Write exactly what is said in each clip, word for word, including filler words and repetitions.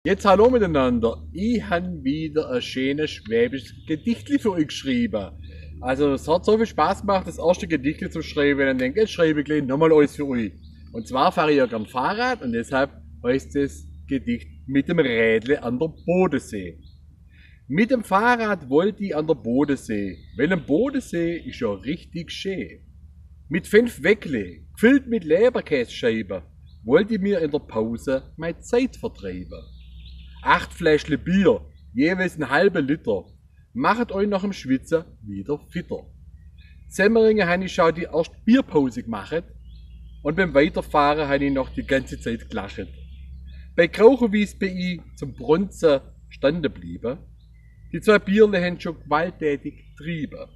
Jetzt hallo mitenanner. Ich han widder e scheenes schwäbisches Gedichtli für eich gschriebe. Also, es hat so viel Spaß gemacht, das erschte Gedichtli zu schriebe, dann denk ich, jetzt schrieb ich gleich nochmal eins für eich. Und zwar fahre ich ja gern Fahrrad und deshalb heißt das Gedicht Mit dem Rädle an der Bodensee. Mit dem Fahrrad wollt ich an der Bodensee, weil am Bodensee is ja richtig schee. Mit fünf Weckle, gfüllt mit Leberkässcheibe, wollt ich mir in der Pause mei Zeit vertreibe. Acht Fläschle Bier, jeweils en halbe Liter, machet eich noch em Schwitze widder fitter. Semmeringe han ich schau die erscht Bierpause gmachet und beim Weiterfahre han ich noch die ganze Zeit glachet. Bei Krauchewies bin ich zum Brunze stande bliebe. Die zwei Bierle han schon gewalttätig triebe.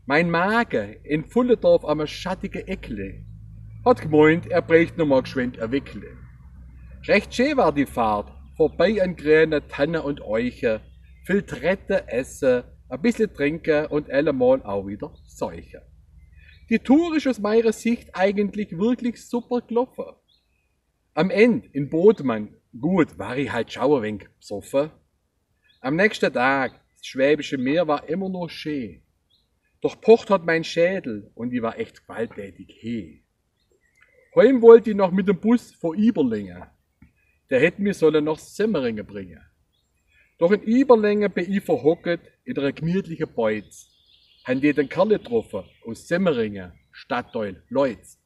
Mein Mage in Pfullendorf am schattige Eckle hat gmeint, er bräucht noch mal gschwend e Weckle. Recht schee war die Fahrt, vorbei an grene Tanne und Eiche, viel Trette esse, e bissel trinke und ellemol auch widder seiche. Die Tour is aus meiner Sicht eigentlich wirklich super geloffe. Am End in Bodman, gut, war ich halt schau e wenig bsoffe. Am nächste Tag, das Schwäbische Meer war immer noch schee. Doch pocht hat mein Schädel und ich war echt gewalttätig hee. Heim wollt ich noch mit dem Bus von Iberlenge. Der hätt mich solle noch Semmeringe bringe. Doch in Iberlenge bin ich verhocket in einer gemütliche Beiz. Han die den Kerl getroffe aus Semmeringe, Stadtteil Leutz.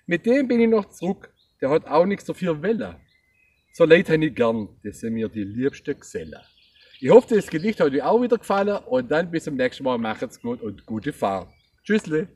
Mit dem bin ich noch zurück. Der hat auch nix dafür welle. So Leit han ich gern, das sin mir die liebste Gselle. Ich hoff, das Gedicht hat euch auch wieder gefallen und dann bis zum nächsten Mal. Machet's gut und gute Fahrt. Tschüssle.